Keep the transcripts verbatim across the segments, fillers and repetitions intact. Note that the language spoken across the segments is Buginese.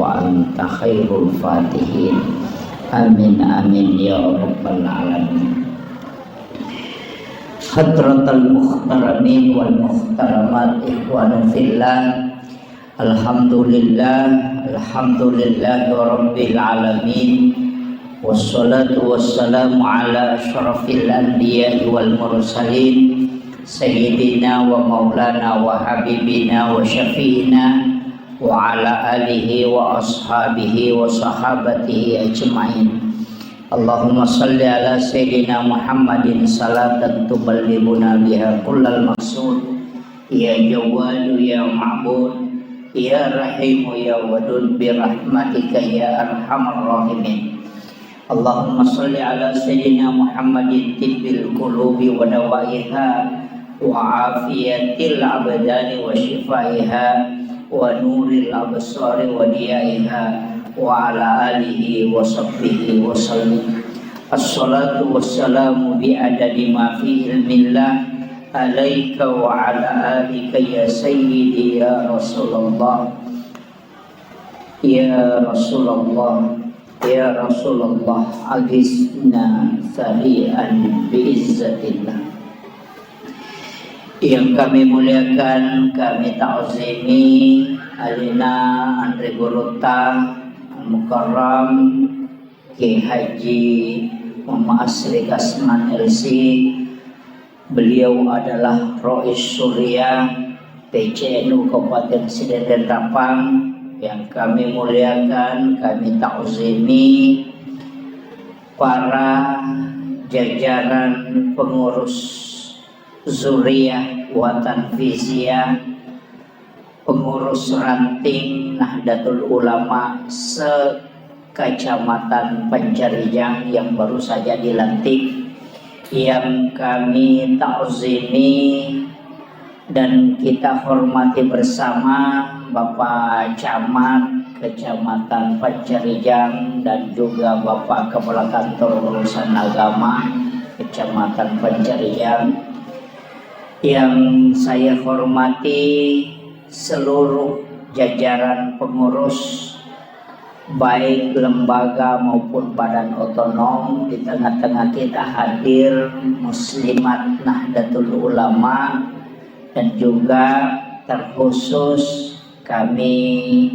وأنت خير الفاتحين. آمين، آمين يا رب العالمين. حضرة المحترمين والمحترمات، إخوان في الله، الحمد لله، الحمد لله رب العالمين، والصلاة والسلام على أشرف الأنبياء والمرسلين، سيدنا ومولانا وحبيبنا وشفيعنا وعلى آله وأصحابه وصحابته أجمعين. اللهم صل على سيدنا محمد صلاة تبلغنا بها كل المقصود. يا جواد يا معبود، يا رحيم يا ودود، برحمتك يا أرحم الراحمين. اللهم صل على سيدنا محمد طب القلوب ودوائها، وعافية الأبدان وشفائها، ونور الأبصار وضيائها، وعلى آله وصحبه وسلم. الصلاة والسلام بعدد ما في علم الله عليك وعلى آلك يا سيدي يا رسول الله. يا رسول الله، يا رسول الله، أغثنا سريعا بعزة الله. Yang kami muliakan, kami ta'zimi alena anre gurutta Al-Mukarram Kiai Haji Muhammad Asri Kasman L C. Beliau adalah Rois Suria P C N U Kabupaten Sidenden Rappang. Yang kami muliakan, kami ta'zimi para jajaran pengurus Zuriyah wa Tanfiziyah, pengurus ranting Nahdlatul Ulama se-Kecamatan Pancarijang yang baru saja dilantik, yang kami ta'zimi dan kita hormati bersama Bapak Camat Kecamatan Pancarijang dan juga Bapak Kepala Kantor Urusan Agama Kecamatan Pancarijang. Yang saya hormati seluruh jajaran pengurus, baik lembaga maupun badan otonom, di tengah-tengah kita hadir Muslimat Nahdlatul Ulama, dan juga terkhusus kami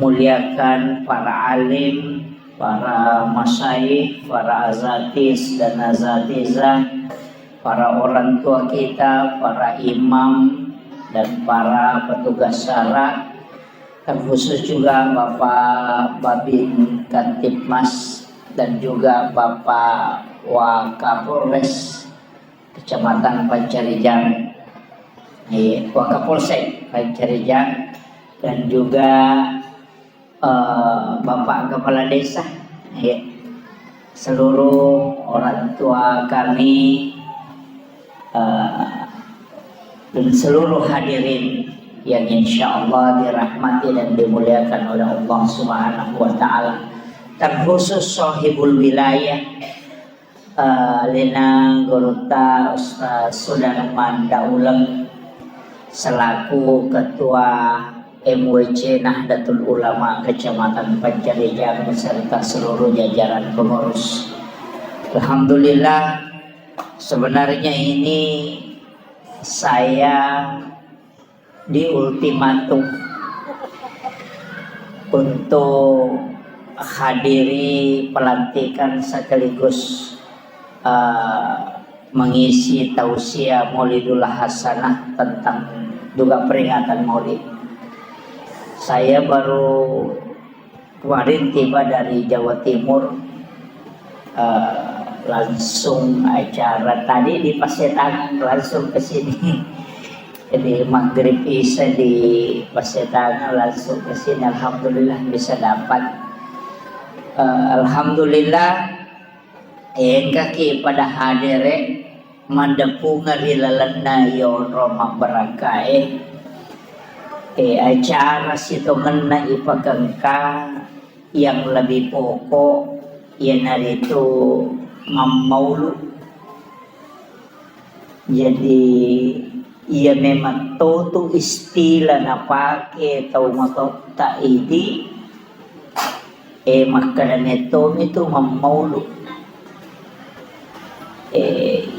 muliakan para alim, para masyayikh, para asatiz dan asatizah, para orang tua kita, para imam, dan para petugas syara, terkhusus juga Bapak Babin Kamtibmas dan juga Bapak Wakapolres Kecamatan Pancarijang, eh, Wakapolsek Pancarijang, dan juga eh, Bapak Kepala Desa, ya, seluruh orang tua kami, eh, dan seluruh hadirin yang insya Allah dirahmati dan dimuliakan oleh Allah Subhanahu wa Ta'ala. Terkhusus sahibul wilayah, eh, alena gurutta Ustaz Sudarman Dauleng selaku Ketua M W C Nahdlatul Ulama Kecamatan Pancarijang beserta seluruh jajaran pengurus. Alhamdulillah, sebenarnya ini saya diultimatum untuk hadiri pelantikan sekaligus, eh, mengisi tausiah Maulidul Hasanah tentang juga peringatan Maulid. Saya baru kemarin tiba dari Jawa Timur, eh, langsung acara tadi di Pasetangan, langsung ke sini. Jadi maghrib isya di Pasetangan, langsung ke sini. Alhamdulillah bisa dapat. Eh, alhamdulillah, engkaki pada hadere, maddeppungeng ri lalenna yonro mabbarakkae. Eh, acara sitongenna ipakengka yang lebih pokok iyanaritu mammaulu. Jadi, iya memang totu istilah napake tau matotta idi, E, makkeda mettomi tu mammaulu. E,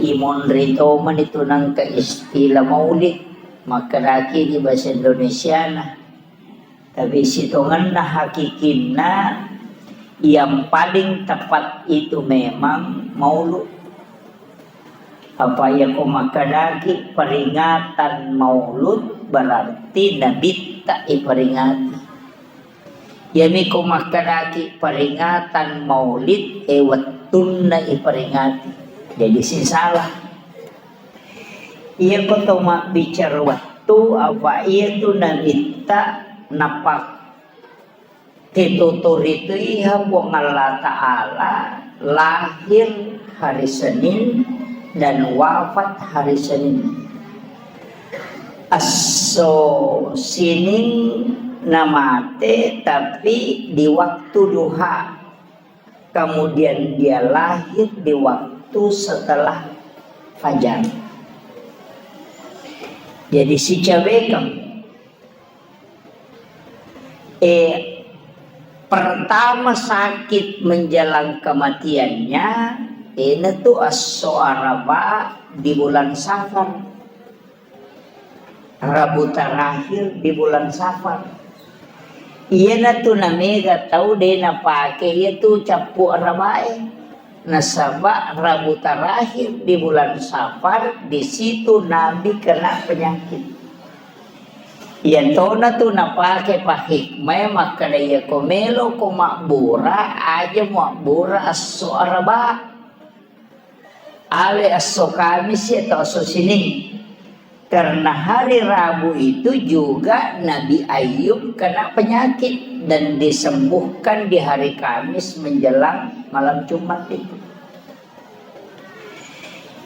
imonri tomani tu nangka istilah maulid. Makkedaki di bahasa Indonesiana. Tapi sitongenna hakikinna yang paling tepat itu memang maulud. Apa iya ko makkedaki peringatan maulud berarti nabitta iperingati. Iyami ko makkedaki peringatan maulid, e, wettunna iperingati. Jadi sing salah. Iya ko to mabbicara wettu, apa iya tu nabitta napak Titotoritui ha Puang Allah Ta'ala lahir hari Senin dan wafat hari Senin. Esso sining namate, tapi di waktu duha. Kemudian dia lahir di waktu setelah fajar. Jadi sicabekeng. Eh, pertama sakit menjelang kematiannya, ini tuh esso Araba di bulan Safar. Rabu terakhir di bulan Safar. Iyana tu namega tau de napake iya tu cappu Arabae. Nasaba Rabu terakhir di bulan Safar, di situ Nabi kena penyakit. Iyatona tu napake pahikmae makkeda, iya ko melo ko mabbura, aja mabbura esso Araba. Ale esso Kamis atau esso Sining. Karena hari Rabu itu juga Nabi Ayub kena penyakit dan disembuhkan di hari Kamis menjelang malam Jumat itu.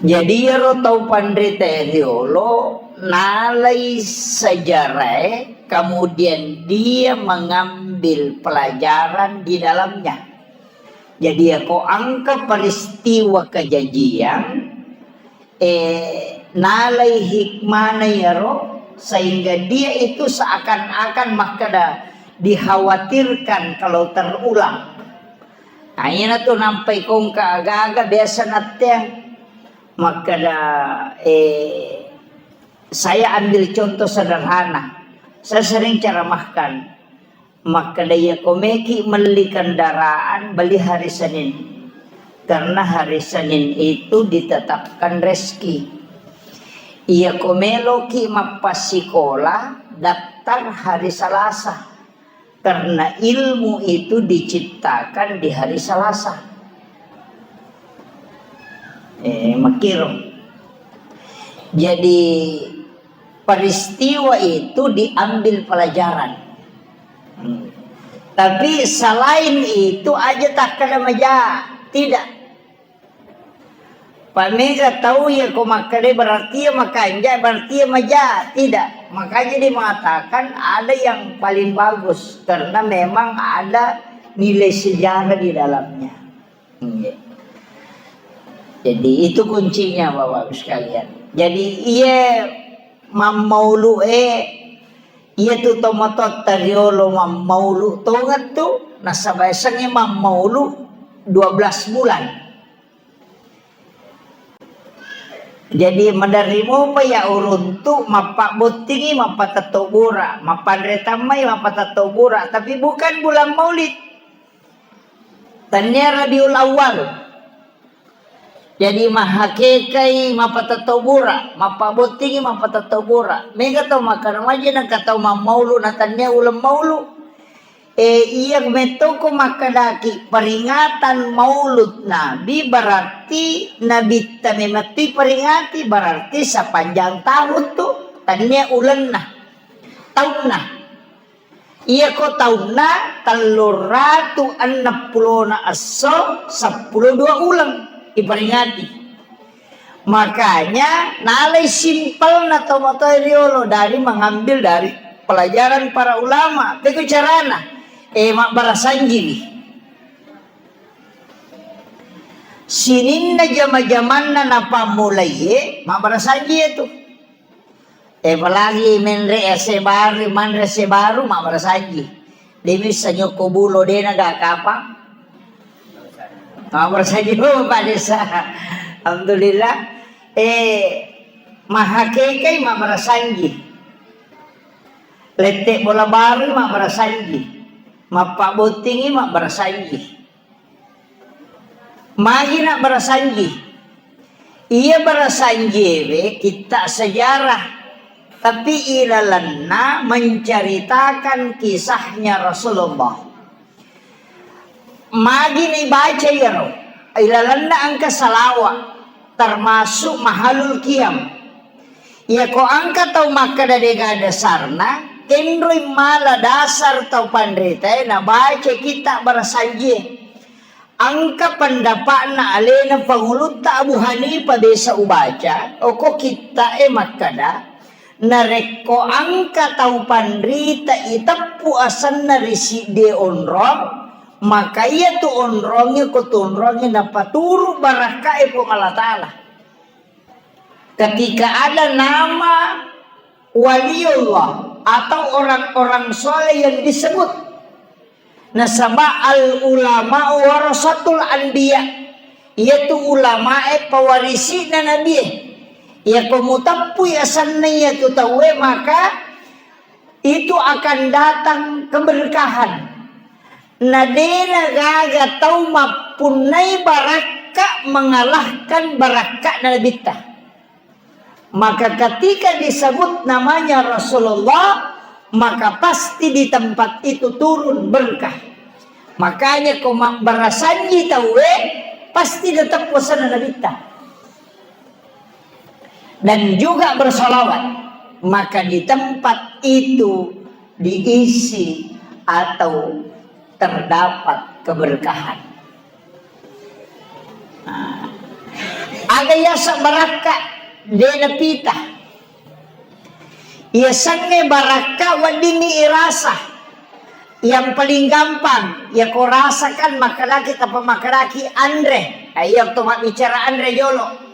Jadi iyaro tau panrita riolo nalai sejarah, kemudian dia mengambil pelajaran di dalamnya. Jadi, yako engka peristiwa kejadian, eh, nalai hikmana yaro, sehingga dia itu seakan-akan makkeda dikhawatirkan kalau terulang. Nah, iyana tu nampai kongka aga-aga biasa natteang makkeda, eh, saya ambil contoh sederhana. Saya sering ceramahkan. Makkeda, iya ko meki melli kendaraan, beli hari Senin. Karena hari Senin itu ditetapkan rezeki. Iya ko meloki mappassikola, daftar hari Selasa. Karena ilmu itu diciptakan di hari Selasa. Eh, makkiro. Jadi, peristiwa itu diambil pelajaran. Hmm. Tapi selain itu aja takkeda maja, tidak. Pamega tau iya ko makkeda berarti iya makanja, berarti iya maja, tidak. Makanya dia mengatakan ada yang paling bagus karena memang ada nilai sejarah di dalamnya. Iya. Jadi, itu kuncinya, Bapak Ibu sekalian. Jadi, iya mammaulu'e, iya tu tomatoatta riolo mammaulu tongettu, nasaba yasengnge mammaulu dua belas bulan. Jadi, maderri mopa iya uruntu, mappabbottingi, mappatettobura, mappanre tammai, mappatettobura, tapi bukan bulan Maulid. Tennia Rabiul Awal. Jadi, mahakekai mappatettobura, mappabbottingi mappatettobura. Mega tau makkeda maja nengka tau mammaulu na tennia uleng maulu. Eh, iya mettoko makkedaki peringatan maulud Nabi, berarti Nabitta memetti peringati, berarti sepanjang tahun tu tennia ulenna, taunna. Iyako taunna telluratu enneng pulona esso, seppulo dua uleng iperingati. Makanya, nalai simpelna tomatoa riolo dari mengambil dari pelajaran para ulama. Peko carana, eh, mabbarasanjiwi. Sininna jama-jamanna napammulaiye, mabbarasanji itu. Eh, apalagi menre ese baru, manre ese baru, mabbarasanji. Demi sanyoko bulo dena ga kapang. Mabbarasanji, oh, Pak Desa. Alhamdulillah. Eh, mahakekai mabbarasanji. Lette bola baru mabbarasanji. Mappabbottingi mabbarasanji. Magi na barasanji? Iya barasanjiewe kitta sejarah, tapi ilalenna menceritakan kisahnya Rasulullah. Magi nibaca iyaro? Ilalenna engka salawa, termasuk mahalul qiyam. Iyako engka tau makkeda dega dasarna, kenroi mala dasar tau panritae nabaca kitta barasanjie. Engka pendapa'na alena pangulutta Abu Hanifah biasa ubaca, oko kitta'e makkeda, narekko engka tau panrita iteppu asenna ri siddie onrong, maka iyatu onrongnge ko tu onrongnge napaturu barakka'e Puang Allah Ta'ala. Ketika ada nama waliullah atau orang-orang soleh yang disebut, nasaba al ulama warasatul anbiya, iyatu ulamae pawarisi'na nabie. Iyako muteppui asenna iyatu tauwe, maka itu akan datang keberkahan. Na dena gaga tau mappunnai barakka mengalahkan barakka'na nabitta. Maka ketika disebut namanya Rasulullah, maka pasti di tempat itu turun berkah. Makanya ko mabbarasanji tauwe, pasti tetap wasana nabitta. Dan juga bersolawat, maka di tempat itu diisi atau terdapat keberkahan. Nah, aga yaseng barakka de napita. Yasengnge barakka weddingngi irasa. Yang paling gampang, yako rasa kan makkedaki, tappa makkedaki anre. Nah, iya to mabbicara anre jolo.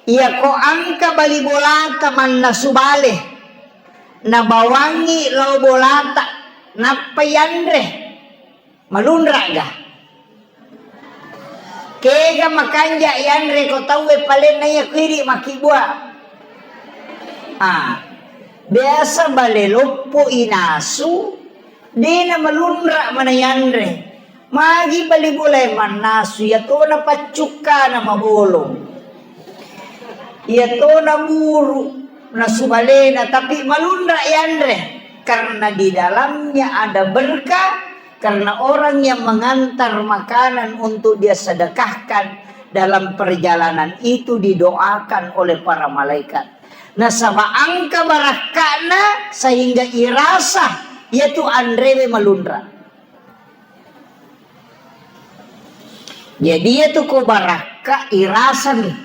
Iyako engka bali bolata mannasu bale, nabawangngi lao bolata, nappa yanre. Malunra'ga? Kega makanja yanre ko tauwe palenna iya kuidi makkibua? Ah, biasa bale loppo inasu, dena malunra mana yanre. Magi bali bolae mannasu, iyatona paccukkana mabolong. Iyatona buru nasu balena, tapi malunra yanre karena di dalamnya ada berkah. Karena orang yang mengantar makanan untuk dia sedekahkan dalam perjalanan itu didoakan oleh para malaikat. Nasaba engka barakka'na sehingga irasa iyatu anrewe malunra. Jadi iyatu ko barakka irasani.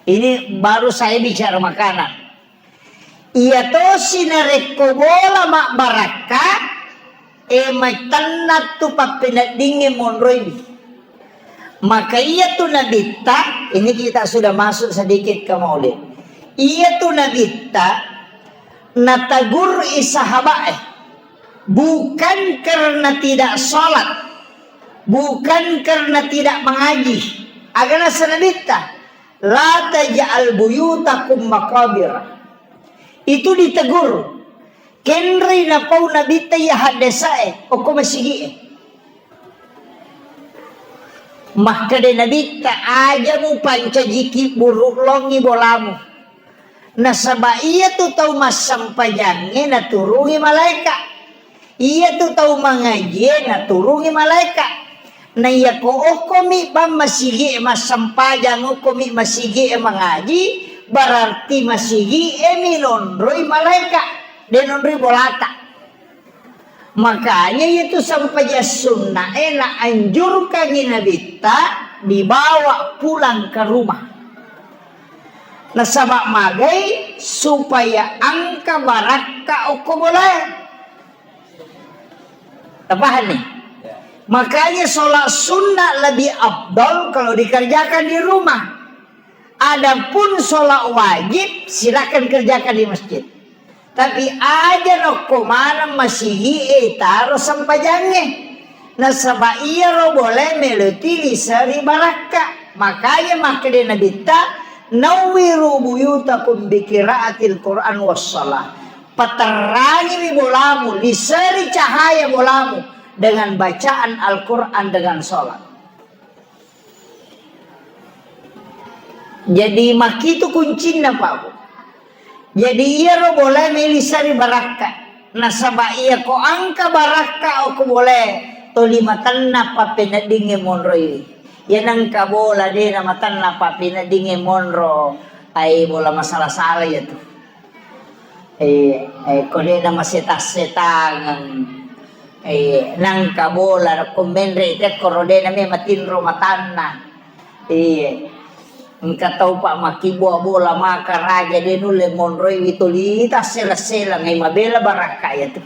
Ini baru saya bicara makanan. Iya tosi narekko bola mabbarakka, e, maitenna tu pappeneddingnge monroiwi. Maka iya tu nabitta, ini kita sudah masuk sedikit ke maulid. Iya tu nabitta, natagur i sahabae, bukan karena tidak sholat, bukan karena tidak mengaji. Agana nabitta, "La taj'al buyutakum maqabir." Itu ditegur. Kenroi napau nabitta iya haddesae, okko masigi'e. Makkeda nabitta, "Aja mupancajiki buruk longi bolamu." Nasaba iyatu tau massempajangnge naturungi malaeka. Iyatu tau mangajie naturungi malaeka. Na iyako okkomi bang masigie massempajang, okkomi masigie mangaji, berarti masigie mi nonroi malaeka, de nonroi bolata. Makanya iyatu sempajang sunnae naanjurkangi nabitta dibawa pulang ke rumah. Nasaba magai supaya engka barakka okko bolae. Tapaham nih? Makanya sholat sunnah lebih afdol kalau dikerjakan di rumah. Adapun sholat wajib silakan kerjakan di masjid. Tapi aja nokko maneng masigi'e taro sempajangnge. Nasaba iyaro bolae melo tuli seri barakka. Makanya makkeda Nabitta, "Nawwiru buyutakum bi qiraatil Qur'an was shalah." Paterrangiwi bolamu, liseri cahaya bolamu dengan bacaan Al-Quran, dengan sholat. Jadi, makkitu kuncinna, Pak, Bu. Jadi, iyaro bolae melo liseri barakka. Nasaba iyako engka barakka okko bolae, tuli matenna pappeneddingnge monroiwi. Iya nengka bola de namatenna pappeneddingnge monro, ai bola masala-sala iyatu. Eh, eh, ko de namasetang-setangeng. Eh, nengka bola ko menre te koro de name matinro matanna. Iya. Engka tau pa makkibua bola maka raja de nulle monroi witolita sela-sela ngai mabela barakka iyatu.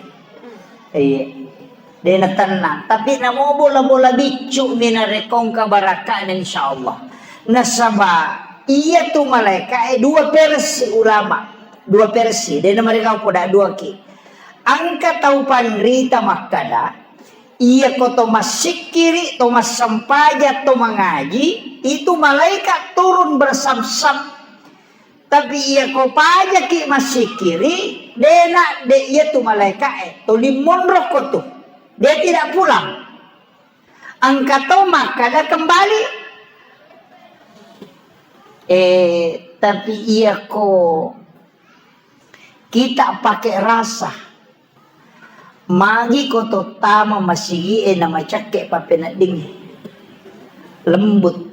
Iya. De natennang. Tapi namo bola-bola biccu mi narekko engka barakkana, insyaallah. Nasaba iyatu malaeka'e dua versi ulama. Dua versi. De namarega poda duaki. Engka tau panrita makkada, iyako to massikkiri, to massempajang, to mangaji, itu malaikat turun bersam-sam. Tapi iyako pajaki massikkiri, dena, de iyatu malaeka'e, tuli monroko tu. Dia tidak pulang. Engka to makkada kembali. Eh, tapi iyako kita pakai rasa. Magi ko tottama masigi'e namacakke pappeneddingnge. Lembut.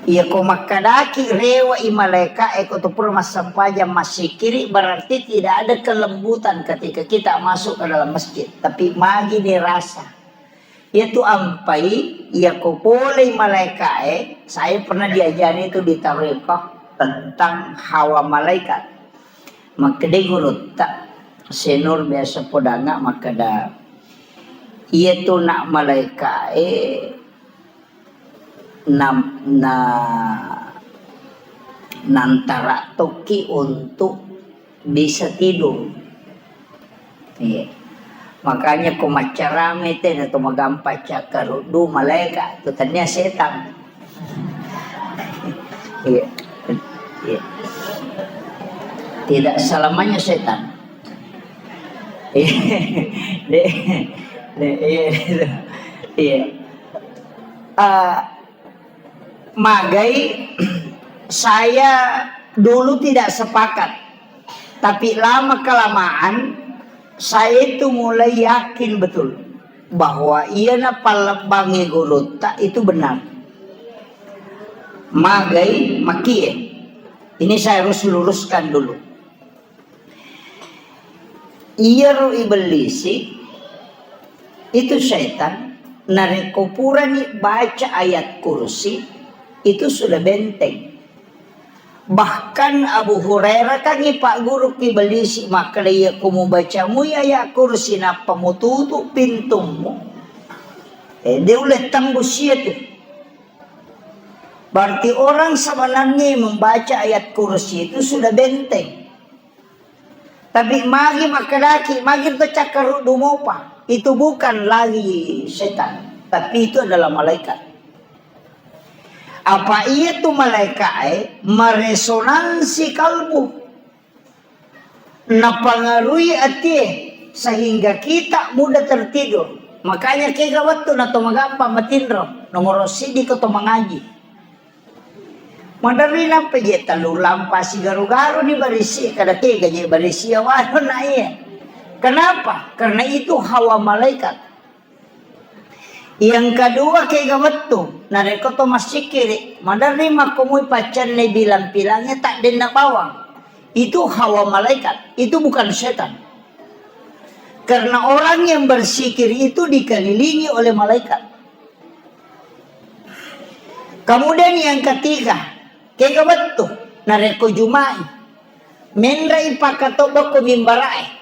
Iyako makkadaki rewe'i malaeka'e ko to pura massempajang massikkiri, berarti tidak ada kelembutan ketika kita masuk ke dalam masjid. Tapi magi ni rasa. Iyatu ampai, iyako polei malaeka'e, saya pernah diajari itu di tarekat tentang hawa malaikat. Makkeda gurutta, Senur biasa podangnga makkeda, iyatu nak malaeka'e na, na, nantara tokki untuk bisa tidur. Iya. Makanya ko maccarame te na to magampa cakkaruddu malaeka tu tania setan. Iya. Iya. Tidak selamanya setan. Iya. De, de, iya. Iya. Ah, Magai, saya dulu tidak sepakat, tapi lama kelamaan saya itu mulai yakin betul bahwa iyana pallebbangnge gurutta itu benar. Magai, makie. Ini saya harus luruskan dulu. Iyaro ibellisi itu setan, narekko purani baca ayat kursi, itu sudah benteng. Bahkan Abu Hurairah kan ipagguru ki ibellisi makkeda, "Iya ko mubaca mui ayat kursi nappa mututu pintummu, eh, de ulle tembus iyatu." Berarti orang sebenarnya membaca ayat kursi itu sudah benteng. Tapi magi makkedaki, magi to cakkaruddu mopa. Itu bukan lagi setan, tapi itu adalah malaikat. Apa iya tu malaikae maresonansi kalbu, napangarui atie, sehingga kita mudah tertidur. Makanya kega wettu na to magampa matinro, nomoro siddi ko to mangaji. Maderri nampa je tellu lampa sigaru-garu di barisi, kada tega je barisi awalna iya. Kenapa? Karena itu hawa malaikat. Yang kedua, kega wettu, narekko to massikiri, maderri makkomui paccanne bilang-pilangnya tak denna bawang. Itu hawa malaikat, itu bukan setan. Karena orang yang bersikir itu dikelilingi oleh malaikat. Kemudian yang ketiga, kega wettu, narekko Juma'i, menre'i pakkatobba ko mimbarae.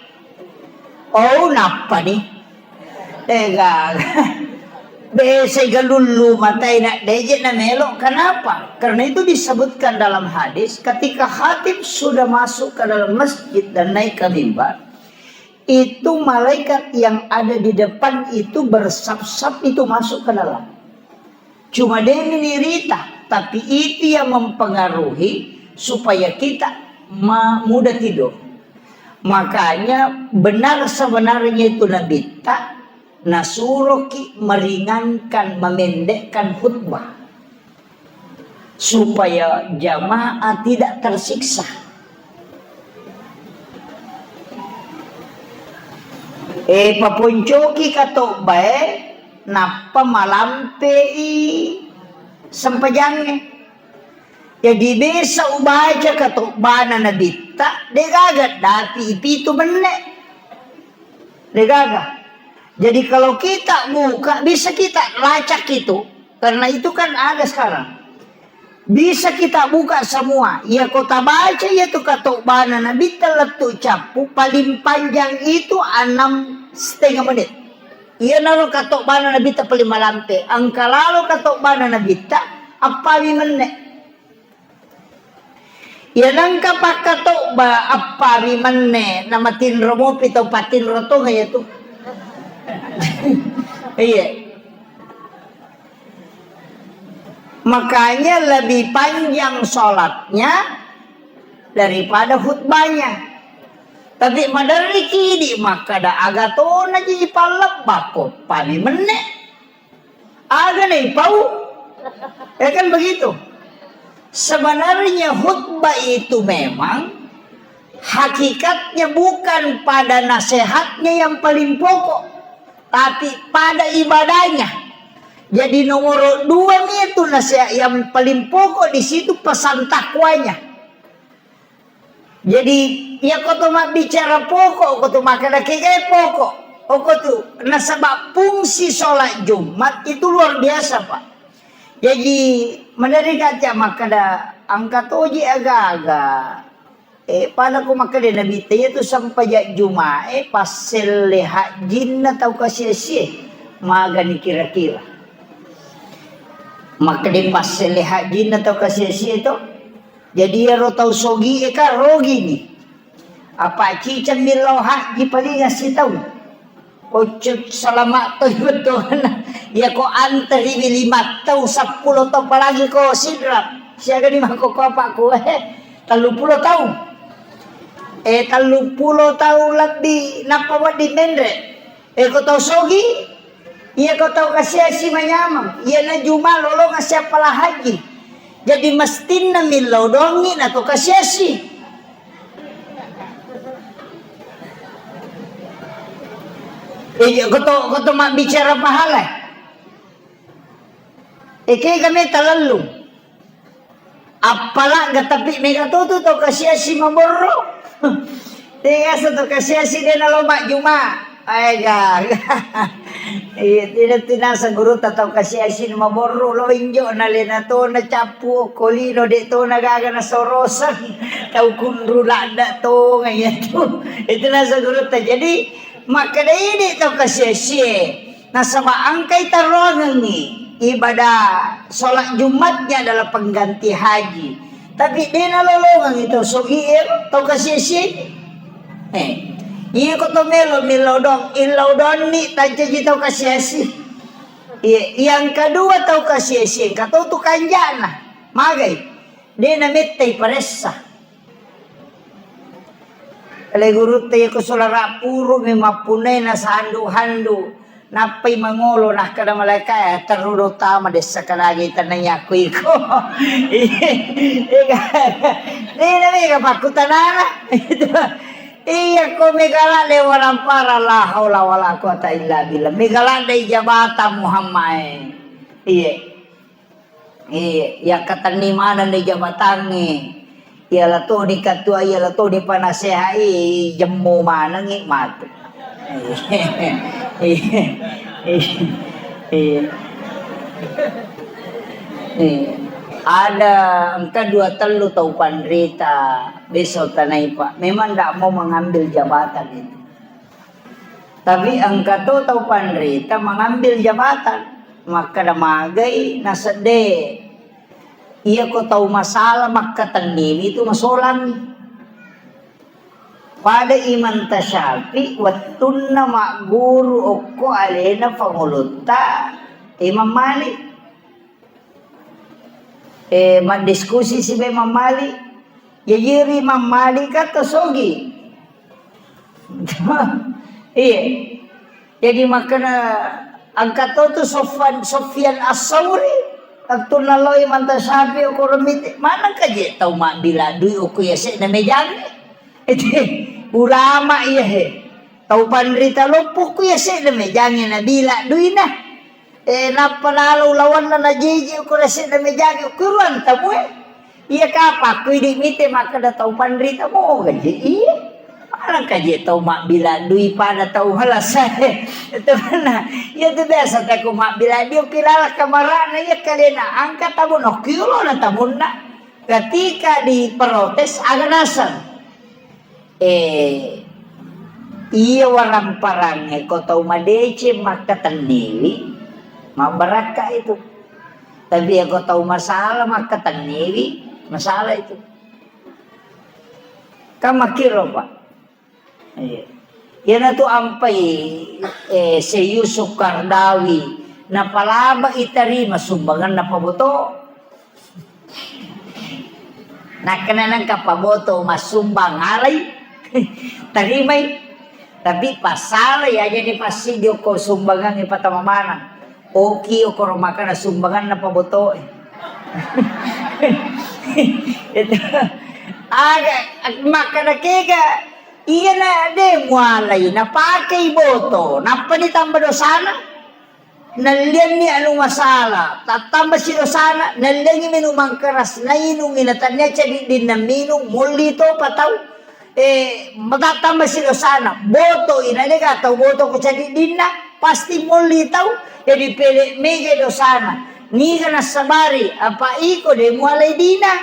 Oh, nappa ni. Tega. Biasa galullu matai na deje na melo. Kenapa? Karena itu disebutkan dalam hadis, ketika khatib sudah masuk ke dalam masjid dan naik ke mimbar, itu malaikat yang ada di depan itu bersap-sap itu masuk ke dalam. Cuma dia nirita, tapi itu yang mempengaruhi supaya kita ma-, mudah tidur. Makanya benar sebenarnya itu Nabitta nasuroki meringankan, memendekkan khutbah supaya jamaah tidak tersiksa. Eh, paponcoki katobbae, nappa malampei sempajangnge. Jadi, bisa ubaca katobbana Nabitta, degaga dapi pitu menne. Degaga. Jadi, kalau kita buka, bisa kita lacak itu. Karena itu kan ada sekarang. Bisa kita buka semua. Iya, ko tabaca iya tu katobbana Nabitta lettu cappu, paling panjang itu enam setengah menit. Iyanaro katobbana Nabitta paling malampe. Engka lalo katobbana Nabitta, appawi menne. Iya, nengka pakkatobba appawi menne, namatinro mopi tau patinro tonga iya tu. Iya. Makanya lebih panjang sholatnya daripada khutbahnya. Tapi maderri kidi makkada, aga tona ji ipallebbakko, pami menne. Aga na ipau? Ya kan begitu. Sebenarnya khutbah itu memang hakikatnya bukan pada nasihatnya yang paling pokok, tapi pada ibadahnya. Jadi nomor dua itu nasihat yang paling pokok di situ pesan takwanya. Jadi, iya ko to mabbicara pokok, ko to makkeda kegae pokok. Oko tu, nasaba fungsi sholat Jumat itu luar biasa, Pak. Jadi, maderri kaca makkeda engka toji aga-aga. Eh, pada ko makkeda Nabitta iya tu sempajang Jumae passelle hajjinna tau kasiasie. Magani kira-kira. Makkeda passelle hajjinna tau kasiasie to. Jadi iyaro tau sogie kan rogini. Apa ciceng millau hajji paling sitaung. Ocu salama toi bettuanna. Iya ko anteriwi lima tau, seppulo tau, apalagi ko Sidrap. Siaga ni mako ko apakku, eh, telluppulo tau. Eh, telluppulo tau lebbi nappa wedding menre. Eh, ko tau sogi, iya ko tau kasiasi manyameng, iyana Juma lolonga siappala haji. Jadi mestinna millau dongi na to kasiasi. Eh, ko to, ko to mabbicara pahala. Eh, kega meta lellung. Appalagga, tapi mega tutu to kasiasi maborro. Tega sa to kasiasi de nalo majjuma. Aega. Iya, tidak tinasa guru ta tau kasiasi maborro lo injo na lena to na cappu ko lino de to na gaga na sorosang. Tau kunru ladda to ngaya tu. Itu nasa guru ta. Jadi makkeda idi tau kasiasi. Nasaba engkai taroangengngi ibadah sholat Jumatnya adalah pengganti haji. Tapi de nalolongengngi tau sogi ero, tau kasiasi. Eh, iya ko to melo millau dong, illau donni tancaji tau kasiasi. Iya, yang kedua tau kasiasi, engka to tu kanjana. Magai, de namettai paressa. Ele gurutta iya ko sulara purumi mappunnai na sandu-handu. Nappai mangolo nakkeda malaikae, "Terru do tama dessa kadagi tanai aku iko." Iya, mega pakkutanana. Iya ko mega ladde warampara, la haula wala quwata illa billah. Mega ladde jabata Muhammad. Iya. Eh, yakkatenni maneng ni jabatangnge. Iyalah to ni ketua, iyalah to ni penasehat, eh, jemmu manengngi matu. Eh, eh, eh, eh. Ada engka dua tellu tau panrita beso tanai, Pak. Memang ndak mau mengambil jabatan itu. Tapi engka to tau panrita mengambil jabatan. Makkeda magai nasedde. Iyako tau masala makkatenniwi tu masolangngi. Pada Imam Tasyafi wettunna magguru okko alena Pangulutta Imam Malik. Eh, maddiskusi sibawa Imam Malik. Jaji ri Imam Malik ka to sogi. Iya. Jadi makkeda engka to tu Sofwan, Sofyan As-Sauri. Wettunna lao Imam Tasyafi okoro mite, maneng ka je tau mabbila dui okko yase'na mejangnge. Ede ulama iya he. Tau panrita loppo ku yase'na mejangnge nabila duina. Eh, nappa nalo ulawanna najeje ko yase'na mejangnge, kuruang tamu e. Iya kapang ku idi mite makkeda tau panrita moga je. Iya. Maneng ka je tau mabbila dui pada tau halasa. Itu mana? Iya tu biasa tako mabbila dui okko lala kamarana iya kalena angka tamu no kiulo na tamunna. Ketika diprotes, aga naseng? Eh, iya waramparangnge ko tau madeceng makkatenniwi, mabbarakka itu. Tapi iya ko tau masala makkatenniwi, masalah itu. Kan makkiro, Pak? Iya. Iyanatu ampai, eh, Syekh Yusuf Qaradawi, napalaba itarima sumbangan napaboto. Nakkeda nengka paboto massumbang alai, tarimai. Tapi passalai aja ni passiddi okko sumbangangnge patama maneng. Oki okoro makkeda sumbanganna pabotoe. Itu. Aga makkeda kega, iyana de mualai napakei boto, nappani tamba dosana. Nallianni anu masala, tattamba si dosana, nalliangi minumang keras, nainungi natannia cadiddinna minung, molli topa tau. Eh, matattamba si dosana, boto ina dega tau boto ko cadiddinna, pasti molli tau, jadi pele mega dosana. Niga nassabari, apa iko de mualai dina,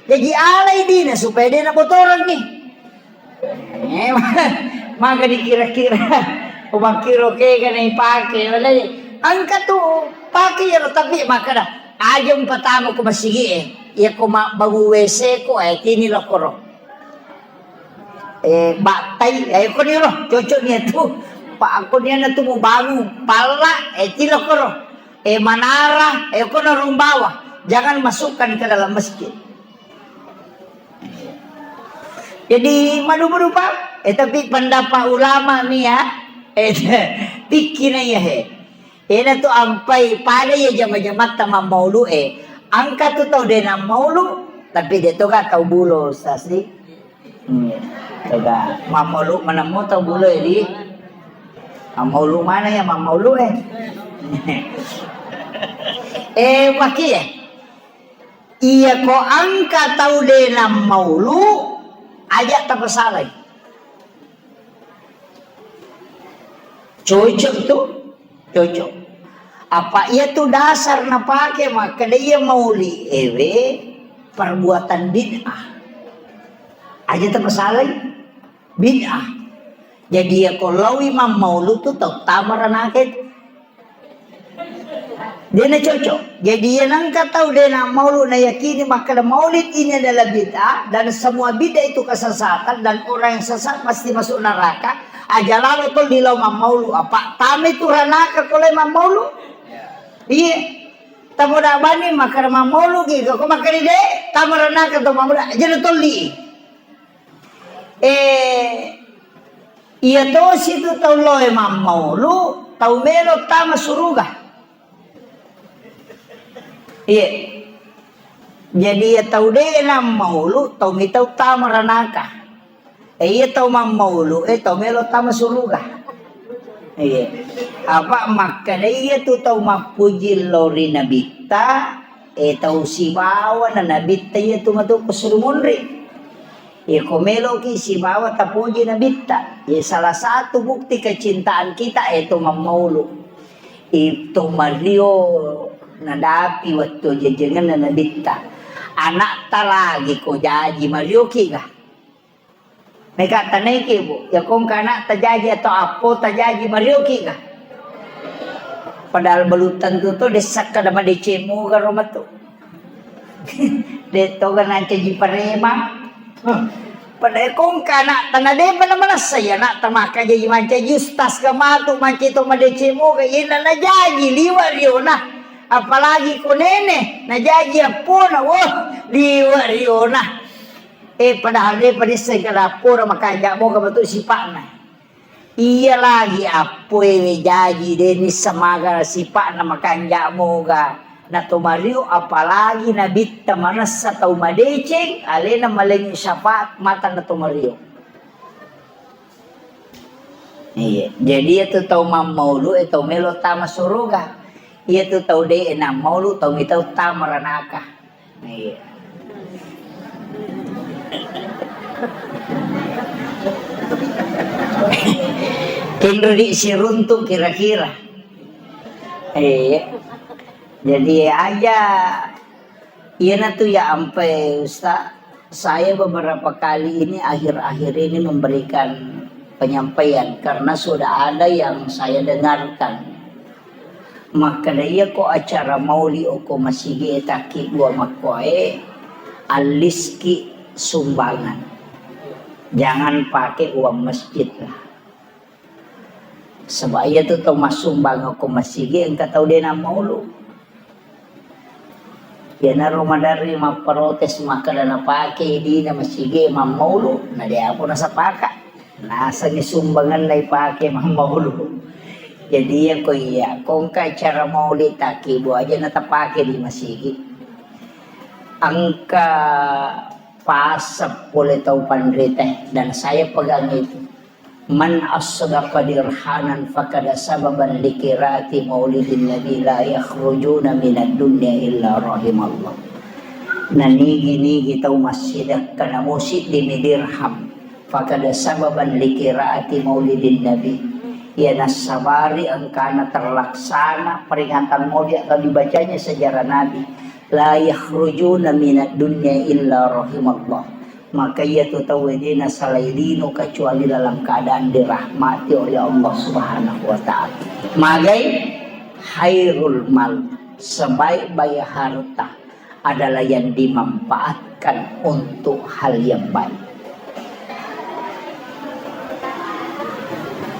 jadi alai dina supaya de nabotorengngi. Eh, maka dikira-kira. Umakkiro kega naipake. Walai, engka tu pake iyaro, tapi makkeda, aja umpatama ko masigi e. Iya ko mabbangu W C ko, eh, tini lokoro. Eh, battai, eh, ko ni ro, cocok ni tu. Pak, ko ni ana tu mubangu, palla, eh, tini lokoro. Eh, manara, eh, ko na rumbawa. Jangan masukkan ke dalam masjid. Jadi, madu-madu, Pak. Eh, tapi pendapat ulama mi ya. Eh, pikkina iya he. Ena tu ampai pada iya jama-jamatta mammaulu e. Angka tu tau de nammaulu, tapi de toga tau bulo, sasi. Hmm. Toga mammaulu manammo tau bulo e di. Mammaulu mana ya mammaulu e. Eh, waki ya. Iya ko engka tau de nammaulu, aja tapasalai. Cocok tu, cocok. Apa iya tu dasar napake makkeda iya mauli ewe perbuatan bid'ah. Aja tapasalai. Bid'ah. Jadi, iya ko laowi mammaulu tu tau tama ranaka itu. Dena cocok. Jadi, iya nengka tau dena maulu nayakini makkeda maulid ini adalah bid'ah dan semua bid'ah itu kesesatan dan orang yang sesat pasti masuk neraka. Aja lalo tolli lao mammaulu. Apa tama itu ranaka ko lao mammaulu? Iya. Tamo da bani makkeda mammaulu gi, ko makkeda de, tama ranaka to mammaulu. Aja tolli. Eh, iya tosi tu tau loe mammaulu, tau melo tama suruga. Iya. Jadi iya tau de nammaulu, tau mi tau tama ranaka. Eh, iya tau mammaulu, eh, tau melo tama suruga. Iya. Apa makkeda iya tu tau mappuji lao ri nabitta, eh, tau sibawa na nabitta iya tu matu ko suru munri. Iya ko meloki sibawa tapuji nabitta. Iya salah satu bukti kecintaan kita, eh, to mammaulu. Itu mario nadapi wettu ajajangenna nabitta. Anakta lagi ko jaji marioki ga? Mega tanaiki, Bu, ya kong kana tajaji atau apo tajaji marioki ga? Padahal baluttang tu to dessakka da madeceng moga ro matu. De' toga nancaji parema. Pada kongka anakta na de'pa na manessa ya anakta maka jaji mancaji ustaz ka matu mancaji to madeceng moga yena na jaji liwa riona. Apalagi ko nene na jaji appona wah liwa riona. Eh padahal de'pa disseng kada appona makanja moga matu sipa'na. Iya lagi appoewe jaji de' nissa maga sipa'na makanja moga na to mario apalagi nabitta manessa tau madeceng alena malengngi syafaat matanna to mario. Iya, jadi iyatu tau mammaulu e tau melo tama suruga. Iyatu tau de' nammaulu tau mitau tama ranaka. Iya. Kenro di siruntuk kira-kira. Iya. Jadi aja, iyanatu ya ampe Ustaz, saya beberapa kali ini akhir-akhir ini memberikan penyampaian karena sudah ada yang saya dengarkan. Makkeda iyako acara mauli okko masigi e takki dua makkoe, alliski sumbangan. Jangan pakai uang masjid lah. Sebab iyatu tau massumbang okko masigi engka tau de' nammaulu. Iyanaro maderri mapprotes makkeda napake dina masigi mammaulu, na de' apa nasapaka. Nasengngi sumbanganna ipake mammaulu. Jadi iyako iya, kongka acara maulid takkibu aja natapake di masigi. Engka pasep pole tau panrita dan saya pegang itu. Man asdaqa dirhanan fakada sababan likirati maulidin nabi la yakhrujuna minad dunya illa rahimallah. Nanigi-nigi tau massidekka namo siddimi dirham fakada sababan likirati maulidin nabi. Iya nassabari engkana terlaksana peringatan maulid atau dibacanya sejarah nabi. La yakhrujuna minad dunya illa rahimallah. Maka iyatu tauwe de' nasalai lino kecuali dalam keadaan dirahmati oleh Allah Subhanahu wa Ta'ala. Magai khairul mal, sebaik-baik harta adalah yang dimanfaatkan untuk hal yang baik.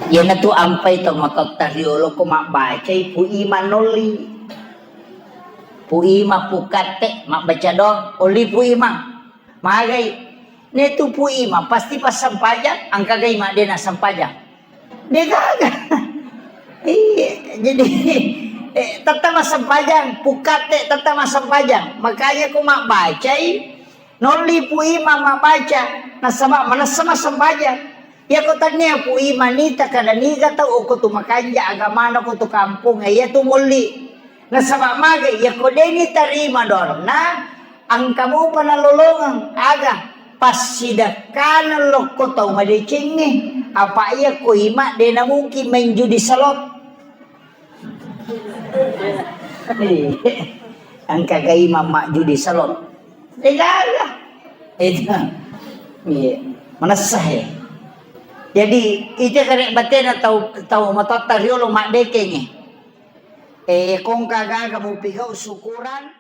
Iyanatu ampai to matotta riolo ko mabbacai pu iman nolli. Pu ima, pu katte, mabbaca doang, olli pu ima. Magai. Netu pu ima, pasti passempajang, engka gai ma de' nassempajang. De' gaga. Iya, jadi, eh, tette massempajang, pu katte tette massempajang. Makanya ko mabbacai, nolli pu ima mabbaca, nasaba manessa massempajang. Iyako tennia pu ima nita kada niga tau okko tu makanja agamana ko tu kampung, iyatu molli. Nasaba maga iyako de' nitarima doanna, engka mopa nalolongeng aga passidekkaneng lokko tau madecengnge, apa iyako ima de' namungkin main judi salot. Iya. Engka gai mamma judi salon. Degaga. Itu. Iya. Manessa he. Jadi, ita kare batena tau, tau matotta riolo maddekengnge. Eh, kongka gaga mupigau syukuran.